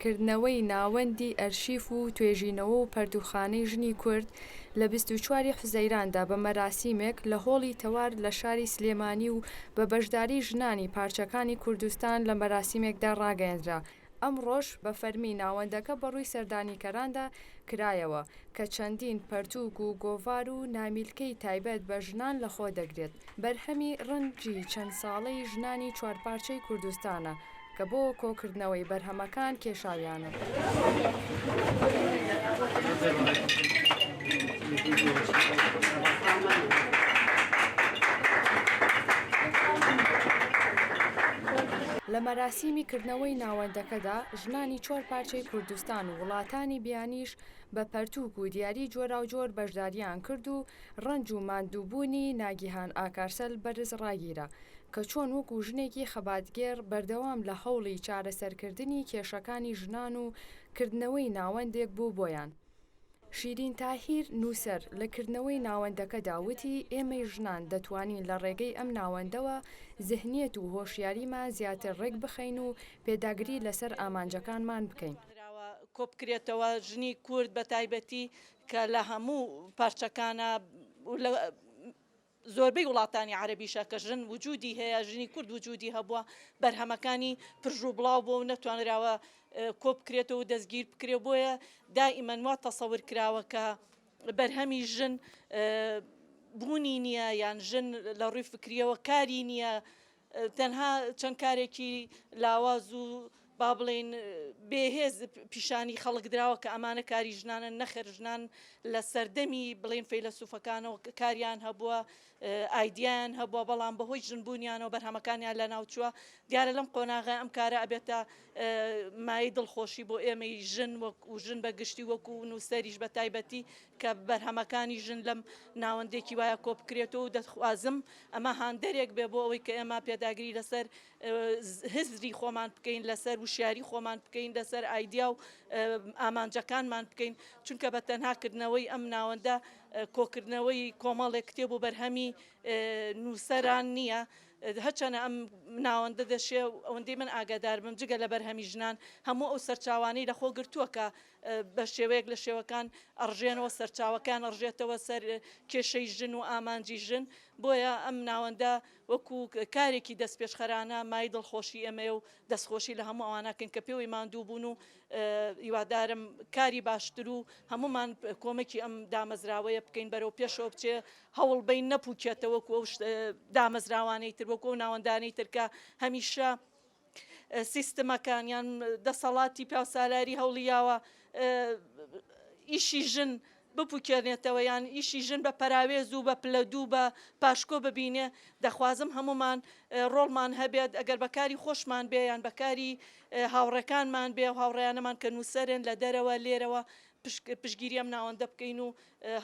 کردنەوەی ناوەندی ئەرشیف و توێژینەوە و پەرتووکخانەی ژنی کورد لە 24 ی حوزەیراندا بە مەراسیمێک لە هۆڵی تەوار لە شاری سلێمانی و بە بەشداری ژنانی پارچەکانی کوردستان لە مەراسیمێکدا ڕاگەیەندرا ئەمڕۆش بە فەرمی ناوەندەکە بەڕووی سەردانیکەراندا کرایەوە کە چەندین پەرتووک و گۆڤار و نامیلکەی تایبەت بە ژنان لەخۆ دەگرێت بەرهەمی ڕەنجی چەند ساڵەی ژنانی چوارپارچەی کوردستانە کە بۆ کۆکردنەوەی بەرهەمەکان کێشاویانە. لە مەراسیمی کردنەوەی ناوەندەکەدا ژنانی چوار پارچەی کوردستان و وڵاتانی بیانیش بە پەرتووک و دیاری جۆراوجۆر بەشدارییان کرد و ڕەنج و ماندووبوونی ناگیهان ئاکارسەل بەرز ڕاگیرا کە چۆن وەکو ژنێکی خەباتگێڕ بەردەوام لە هەوڵی چارەسەرکردنی کێشەکانی ژنان و کردنەوەی ناوەندێک بوو بۆیان. شیرین تاهیر، نووسەر، لە کردنەوەی ناوەندەکەدا وتی، ئێمەی ژنان دەتوانین لە ڕێگەی ئەم ناوەندەوە زهنیەت و هۆشیاریمان زیاتر ڕێکبخەین و پێداگری لەسەر ئامانجەکانمان بکەین. کۆبکرێتەوە، ژنی کورد بە تایبەتی کە لە هەموو پارچەکانە و لە زۆربەی وڵاتانی عەرەبیشە کە ژن وجودی هەیە، ژنی کورد وجودی هەبووە، بەرهەمەکانی پرژ و بڵاو بووە و نەتوانراوە کۆبکرێتەوە و دەستگیر بکرێ، بۆیە دائیمەن وا تەسەور کراوە کە بەرهەمی ژن بوونی نییە یان ژن لە ڕووی فکریەوە کاری نییە، تەنها چەند کارێکی لاواز و با بڵێین بێهێز پیشانی خەڵک دراوە کە ئەمانە کاری ژنانن، نەخێر ژنان لە سەردەمی بڵێین فەیلەسوفەکانەوە کاریان هەبووە، ئایدیایان هەبووە، بەڵام بەهۆی ژنبوونیانەوە بەرهەمەکانیان لەناوچووە. دیارە لەم قۆناغە ئەم کارە ئەبێتە مایەی دڵخۆشی بۆ ئێمەی ژن وەک و ژن بە گشتی وەکو نووسەریش بە تایبەتی کە بەرهەمەکانی ژن لەم ناوەندێکی وایە کۆبکرێتەوە و دەخوازم ئەمە هاندەرێک بێ بۆ ئەوەی کە ئێمە پێداگری لەسەر هزری خۆمان بکەین، لەسەر وشیاری خۆمان بکەین، لەسەر ئایدیا و ئامانجەکانمان بکەین، چونکە بە تەنها کردنەوەی ئەم ناوەندە کۆکردنەوەی کۆمەڵێک کتێب و بەرهەمی نووسەران نییە، هەرچەنە ئەم ناوەندە دەشێ ئەوەندەی من ئاگادار بم جگە لە بەرهەمی ژنان هەموو ئەو سەرچاوانەی لەخۆ گرتووە کە بە شێوەیەک لە شێوەکان ئەڕژێنەوە سەرچاوەکان ئەڕژێتەوە سەر کێشەی ژن و ئامانجی ژن بۆیە ئەم ناوەندە وەکو کارێکی دەستپێشخەرانە مایەی دڵخۆشی ئێمەیە و دەستخۆشی لە هەموو ئەوانە کەین کە پێوەی ماندوو بوون و هیوادارم کاری باشتر و هەموومان کۆمەکی ئەم دامەزراوەیە بکەین بەرەو پێشەوە بچێ هەوڵ بەین نەپوکێتەوە وەکو ئەو دامەزراوانەی تر وەکو ئەو ناوەندانەی تر کە هەمیشە سیستمەکان یان دەسەڵاتی پیاوسالاری هەوڵی یاوە ئیشی ژن بپوکێنێتەوە یان ئیشی ژن بە پەراوێز و بە پلە دوو بە پاشکۆ ببینێ دەخوازم هەموومان ڕۆڵمان هەبێت ئەگەر بە کاری خۆشمان بێ یان بە کاری هاوڕێکانمان بێ و هاوڕێیانەمان کە نووسەرن لە دەرەوە لێرەوە پشتگیری ئەم ناوەندە بکەین و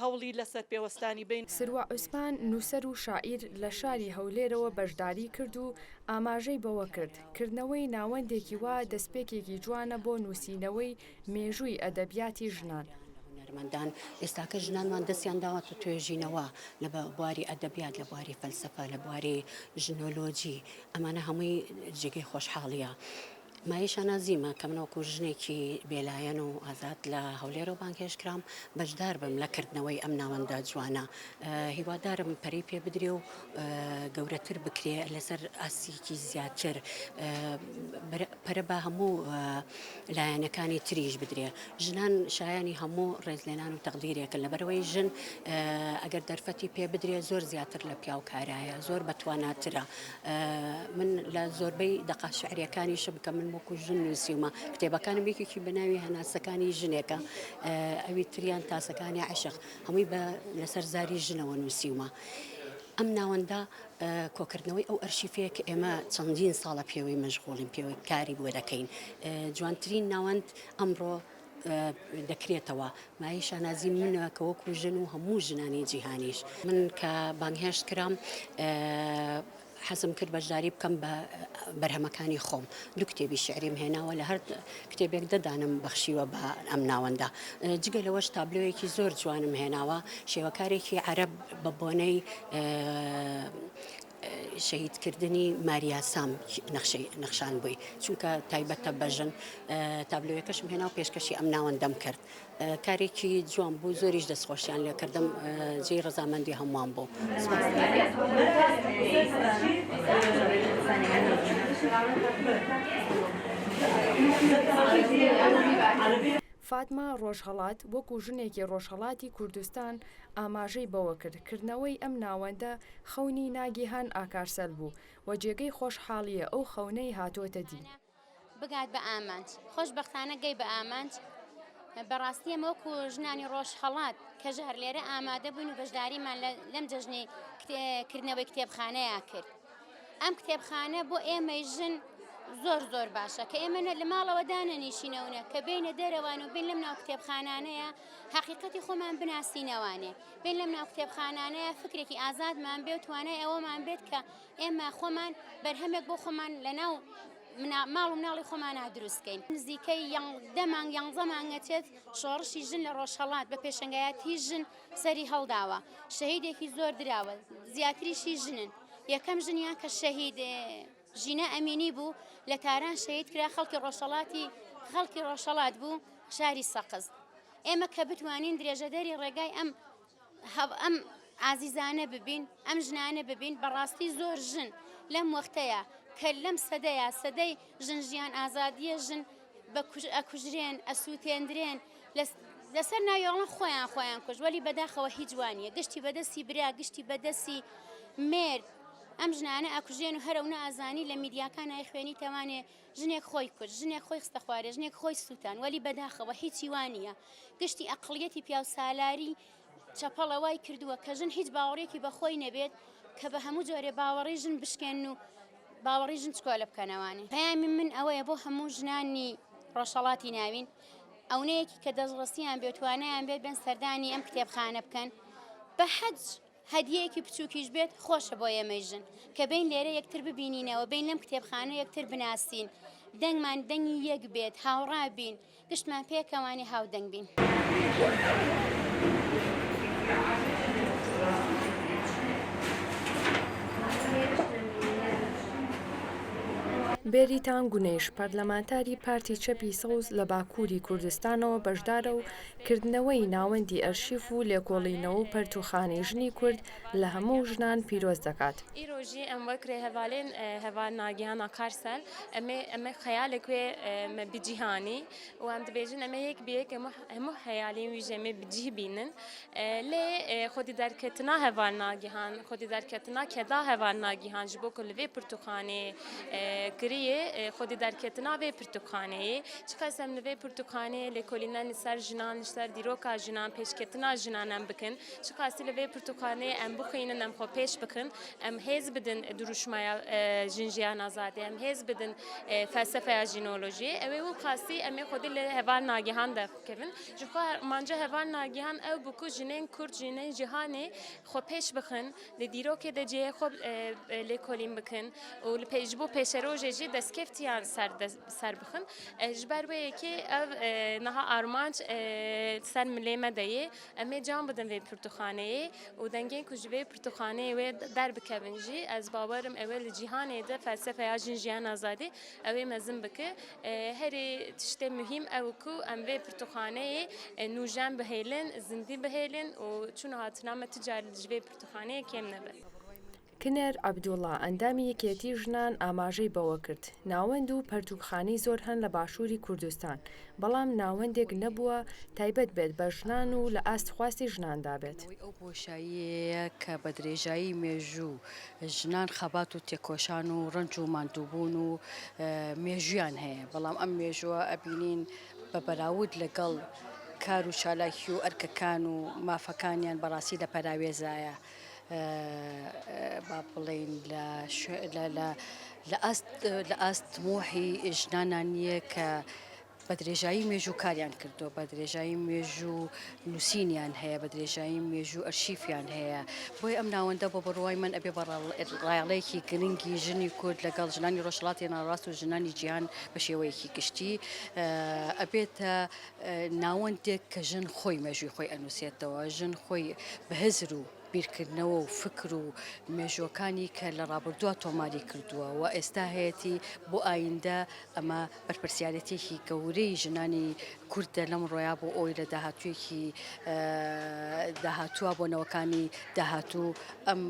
هەوڵی لەسەر پێوەستانی بەین. سروە عوسمان، نووسەر و شاعیر لە شاری هەولێرەوە بەشداری کرد و ئاماژەی بەوەکرد، کردنەوەی ناوەندێکی وا دەستپێکێکی جوانە بۆ نووسینەوەی مێژووی ئەدەبیاتی ژنان. هونەرمەندان ئێستاکە ژنانمان دەستیان داوەتە توێژینەوە لە بواری ئەدەبیات، لە بواری فەلسەفە، لە بواری ژنۆلۆجی، ئەمانە هەمووی جێگەی خۆشحاڵییە. مایەی شانازیمە کە من وەکو ژنێکی بێلایەن و ئازاد لە هەولێرەوە بانگهێشت کرام بەشدار بم لە کردنەوەی ئەم ناوەندە جوانە. هیوادارم پەرەی پێ بدرێ و گەورەتر بکرێ لەسەر ئاستێکی زیاتر پەرە بە هەموو لایەنەکانی تریش بدرێ. ژنان شایانی هەموو ڕێزلێنان و تەقدیرێکن لەبەرئەوەی ژن ئەگەر دەرفەتی پێ بدرێ زۆر زیاتر لە پیاو کارایە زۆر بەتواناترە. من لە زۆربەی دەقە شعریەکانیشم کە من وەکو ژن نووسیومە کتێبەکانم یەکێکی بە ناوی هەناسەکانی ژنێکە ئەوی تریان تاسەکانی عشق هەمووی بە لەسەر زاری ژنەوە نووسیومە. ئەم ناوەندە کۆکردنەوەی ئەو ئەرشیفەیە کە ئێمە چەندین ساڵە پێوەی مەشغوڵین پێوەی کاری بۆ دەکەین جوانترین ناوەند ئەمڕۆ دەکرێتەوە مایەی شانازی منە کە وەکو ژن و هەموو ژنانی جیهانیش من کە بانگهێشت کرام حەزم کرد بەشداری بکەم بە بەرهەمەکانی خۆم دوو کتێبی شعریم هێناوە لە هەر کتێبێک دەدانم بەخشیوە بە ئەم ناوەندە جگە لەوەش تابلۆیەکی زۆر جوانم هێناوە شێوەکارێکی عەرەب بە بۆنەی. شەهیدکردنی ماریا سام نەخشەی نەخشاندبووی، چونکە تایبەتە بە ژن، تابلۆیەکەشم هێنا و پێشکەشی ئەم ناوەندەم کرد. کارێکی جوان بوو، زۆریش دەستخۆشیان لێکردم، جێی ڕەزامەندی هەمووان بوو. سوپاس. فاتمە ڕۆژهەڵات وەکو ژنێکی ڕۆژهەڵاتی کوردستان ئاماژەی بەوەکرد، کردنەوەی ئەم ناوەندە خەونی ناگیهان ئاکارسەل بوو و جێگەی خۆشحاڵییە ئەو خەونەی هاتۆتە دی. بگات بە ئامانج. خۆشبەختانە گەی بە ئامانج. بەڕاستی ئێمە وەکو ژنانی ڕۆژهەڵات کەژار لێرە ئامادە بووین و بەشداریمان لەم جەژنەی کردنەوەی کتێبخانەیە کرد. ئەم کتێبخانە بۆ ئێمەی ژن زۆر زۆر باشە کە ئێمە لە ماڵەوە دانەنیشینەونە کە بینە دەرەوان و بین لەم ناو کتێبخانانەیە حەقیقەتی خۆمان بناسینەوانێ بین لەم ناو کتێبخانانەیە فکرێکی ئازادمان بێ و توانای ئەوەمان بێت کە ئێمە خۆمان بەرهەمێک بۆ خۆمان لە ناو ماڵ و مناڵی خۆمانا دروست کەین. نزیکەی دە مانگ یانزە مانگە چێت شۆڕشی ژن لە ڕۆژهەڵات بە پێشەنگایەتی ژن سەری هەڵداوە، شەهیدێکی زۆر دراوە، زیاتریشی ژنن. یەکەم ژنیان کە شەهید ژینا ئەمینی بوو لە تاران شەهید کرا، خەڵکی ڕۆژهەڵاتی خەڵکی ڕۆژهەڵات بوو، شاری سەقز. ئێمە کە بتوانین درێژەدەری ڕێگای ئەم ئەم ئازیزانە ببین، ئەم ژنانە ببین، بەڕاستی زۆر ژن لەم وەختەیە کە لەم سەدەیە، سەدەی ژن ژیان ئازادیە ژن بە ئەکوژرێن، ئەسووتێندرێن، لەسەر ناوی ئەڵێن خۆیان خۆیان کوشت، وەلی بەداخەوە هیچ وا نییە، گشتی بەدەستی برا، گشتی بەدەستی مێرد ئەم ژنانە ئەکوژرێن و هەر ئەونە ئەزانی لە میدیاکان ئەیخوێنیتەوانێ ژنێک خۆی کوشت، ژنێک خۆی خستە خوارێ، ژنێک خۆی سووتان، وەلی بەداخەوە هیچی وا نییە. گشتی ئەقڵیەتی پیاوسالاری چەپەڵە وای کردووە کە ژن هیچ باوەڕێکی بە خۆی نەبێت کە بە هەموو جۆرێ باوەڕی ژن بشکێنن و باوەڕی ژن چکۆلە بکەنەوانێ. پەیامی من ئەوەیە بۆ هەموو ژنانی ڕۆژهەڵاتی ناوین، ئەونەیەکی کە دەستڕەسیان بێ و توانایان بێت بێن سەردانی ئەم کتێبخانە بکەن بە حەج هەدیەیەکی بچووکیش بێت خۆشە بۆ ئێمەی ژن کە بێین لێرە یەکتر ببینینەوە، بێین لەم کتێبخانە یەکتر بناسین، دەنگمان دەنگی یەک بێت، هاوڕا بین، گشتمان پێکەوانێ هاودەنگ بین. بێریتان گونەیش، پەرلەمانتاری پارتی چەپی سەوز لە باکووری کوردستانەوە بەشدارە و کردنەوەی ناوەندی ئەرشیف و لێکۆڵینەوە و پەرتووخانەی ژنی کورد لە هەموو ژنان پیرۆز دەکات. ئیرۆ ژی ئەم وەک رێهەڤالێن هەڤال ناگیهان ئاکارسەل ئەمێ ئەمە خەیالێک وێ مە بجیهانی و ئەم دبێژن ئەمە یەک بە یەک هەموو خەیالین وی ژێ مێ بجیه بینن لێ خودی دەرکەتنا هەڤال ناگیهان خودی دەرکەتنا کەدا هەڤال ناگیهان ji bo ku li vê pirtûkxaneyê kiriyê xwedî derketina vê pirtûkxaneyê. Çiqas em li vê pirtûkxaneyê lêkolînen li ser jinan, li ser dîroka jinan, pêşketina jinan em bikin, çiqasî li vê pirtûkxaneyê em bixwînin, em xwe pêş bixin, em hêz bidin dirûşmaya Jin Jiyan Azadî, em hêz bidin felsefeya jineolojiyê, ew ê wûqasî em ê xwedî li heval Nagihan derkevin. Ji xwe armanca heval Nagihan ew bû ku jinên Kurd, jinên cîhanê xwe pêş bixin, Di dîrokê de cihê xwe lêkolîn bikin û li ji bo pêşerojê jî destkeftiyan ser ser bixin. Ji ber wê yekê ev niha armanc ser milê me de yê. Em ê can bidin vê pirtûkxaneyê û dengên ku ji vê pirtûkxaneyê wê derbikevin jî ez bawer im ew ê li cîhanê de felsefeya Jin Jiyan Azadî ew ê mezin bike. Herî tiştê muhîm ew ku em vê pirtûkxaneyê nûjen bihêlin, zindî bihêlin û çûn û hatina me ti car ji vê pirtûkxaneyê kêm nebe. کنێر عەبدوڵا، ئەندامی یەکێتی ژنان ئاماژەی بەوەکرد، ناوەند و پەرتوکخانەی زۆر هەن لە باشووری کوردستان، بەڵام ناوەندێک نەبووە تایبەت بێت بە ژنان و لە ئاست خواستی ژناندا بێت. ئەو بۆشاییەیە کە بە درێژایی مێژوو ژنان خەبات و تێکۆشان و ڕەنج و ماندووبوون و مێژوویان هەیە، بەڵام ئەم مێژووە ئەبینین بە بەراورد لەگەڵ کار و چالاکی و ئەرکەکان و مافەکانیان بەڕاستی لە پەراوێزایە با بڵێین لە ئاست لە ئاست تموحی ژنانا نییە کە بە درێژایی مێژوو کاریان کردووە، بە درێژایی مێژوو نووسینیان هەیە، بە درێژایی مێژوو ئەرشیفیان هەیە. بۆیە ئەم ناوەندە بە بڕوای من ئەبێ بە ڕایەڵەیەکی گرنگی ژنی کورد لەگەڵ ژنانی ڕۆژهەڵاتی ناوەڕاست و ژنانی جیهان بە شێوەیەکی گشتی ئەبێتە ناوەندێک کە ژن خۆی مێژووی خۆی ئەنووسێتەوە، ژن خۆی بە هزر و. بیرکردنەوە و فکر و مێژووەکانی کە لە ڕابردووە تۆماری کردووە و ئێستا هەیەتی بۆ ئایندە ئەمە بەرپرسیارێتیەکی گەورەی ژنانی کوردە لەمڕۆیا بۆ ئەوەی لە داهاتوویەکی داهاتووە بۆ نەوەکانی داهاتوو ئەم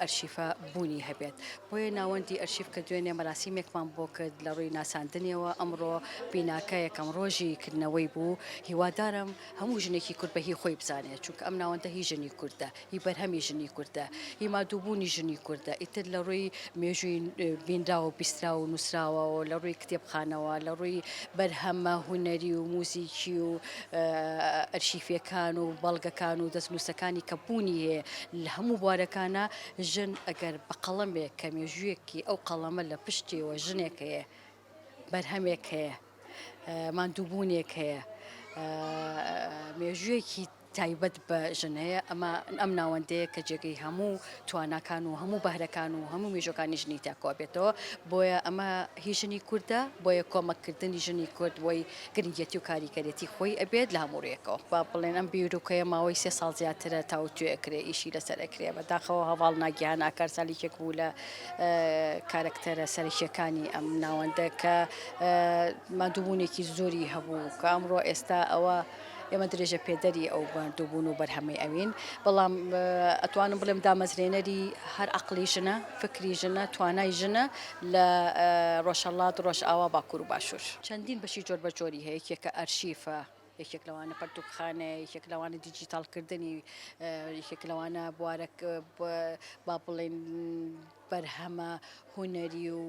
ئەرشیفە بوونی هەبێت. بۆیە ناوەندی ئەرشیف کە دوێنێ مەراسیمێکمان بۆ کرد لە ڕووی ناساندنیەوە، ئەمڕۆ بیناکە یەکەم ڕۆژی کردنەوەی بوو، هیوادارم هەموو ژنێکی کورد بە هی خۆی بزانێت، چونکە ئەم ناوەندە هی ژنی کوردە، هی بەرهەمی ژنی کوردە، هی مادووبوونی ژنی کوردە، ئیتر لە ڕووی مێژووی بینراو و بیستراو و نووسراوەوە، لە ڕووی کتێبخانەوە، لە ڕووی بەرهەمە هونەری و موزیکی و ئەرشیفیەکان و بەڵگەکان و دەستنووسەکانی کە بوونی هەیە لە هەموو بوارەکانا، ژن ئەگەر بە قەڵەمێک کە مێژوویەکی ئەو قەڵەمە لە پشتیەوە ژنێک هەیە، بەرهەمێک هەیە، ماندووبوونێک هەیە، مێژوویەکی تایبەت بە ژن هەیە، ئەمە ئەم ناوەندەیە کە جێگەی هەموو تواناکان و هەموو بەهرەکان و هەموو مێژووەکانی ژنی تیا کۆبێتەوە، بۆیە ئەمە هی ژنی کوردە، بۆیە کۆمەککردنی ژنی کورد بۆی گرنگیەتی و کاریگەرێتی خۆی ئەبێت لە هەموو ڕوویەکەوە. با بڵێن ئەم بیرۆکەیە ماوەی سێ ساڵ زیاترە تاوتوێ ئەکرێ، ئیشی لەسەر ئەکرێ، بەداخەوە هەڤاڵ ناگیهان ئاکارسال یەکێک بوو لە کارەکتەرە سەرەکییەکانی ئەم ناوەندە کە ماندووبوونێکی زۆری هەبوو کە ئەمڕۆ ئێستا ئەوە ئێمە درێژە پێدەری ئەو ماندووبوون و بەرهەمەی ئەوین، بەڵام ئەتوانم بڵێم دامەزرێنەری هەر عەقڵی ژنە، فکری ژنە، توانای ژنە لە ڕۆژهەڵات، ڕۆژئاوا، باکوور و باشوور. چەندین بەشی جۆربەجۆری هەیە، یەکێکە ئەرشیفە، یەکێک لەوانە پەرتووکخانەیە، یەکێک لەوانە دیجیتاڵکردنی، یەکێک لەوانە بوارە با بڵێین بەرهەمە هونەری و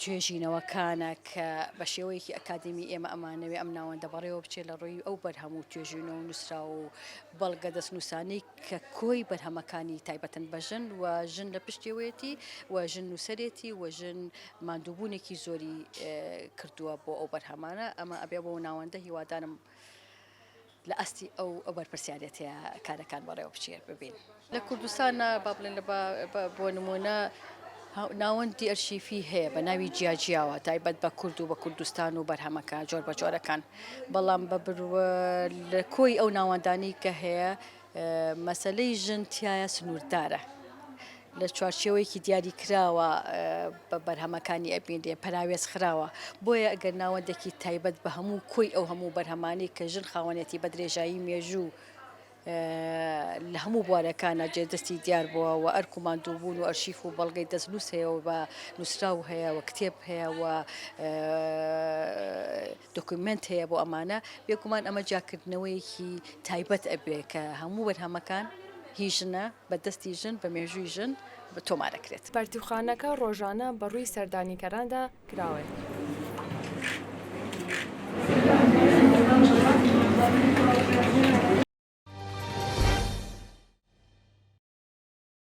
توێژینەوەکانە کە بە شێوەیەکی ئەکادیمی ئێمە ئەمانەوێ ئەم ناوەندە بەڕێوە بچێت لە ڕووی ئەو بەرهەم و توێژینەوە و نووسراو و بەڵگە دەستنووسانەی کە کۆی بەرهەمەکانی تایبەتن بە ژن و ژن لە پشتیەوەیەتی و ژن نووسەرێتی و ژن ماندووبوونێکی زۆری کردووە بۆ ئەو بەرهەمانە ئەمە ئەبێ بۆ ناوەندە هیوادارم لە ئاستی ئەو ئەو بەرپرسیارێتەیە کارەکان بەڕێوە بچێت ببین. لە کوردستانە با بڵێن لە بۆ نمونە ناوەندی ئەرشیفی هەیە بە ناوی جیاجیاوە تایبەت بە کورد و بە کوردستان و بەرهەمەکە جۆر بە جۆرەکان بەڵام بە لە کۆی ئەو ناوەندانی کە هەیە مەسەلەی ژن تیایا سنووردارە. لە چوارچێوەیەکی دیاریکراوە بە بەرهەمەکانی ئەبینرێ، پەراوێز خراوە. بۆیە ئەگەر ناوەندێکی تایبەت بە هەموو کۆی ئەو هەموو بەرهەمانەی کە ژن خاوەنێتی بە درێژایی مێژوو لە هەموو بوارەکانا جێدەستی دیار بووە و ئەرک و ماندووبوون و ئەرشیف و بەڵگەی دەستنووس هەیە و بە نووسراو هەیە و کتێب هەیە و دۆکیومێنت هەیە بۆ ئەمانە، بێگومان ئەمە جیاکردنەوەیەکی تایبەت ئەبێ کە هەموو بەرهەمەکان هی ژنە، بە دەستی ژن، بە مێژووی ژن تۆمار ئەکرێت. پەرتووکخانەکە ڕۆژانە بە ڕووی سەردانیکەراندا کراوەیە.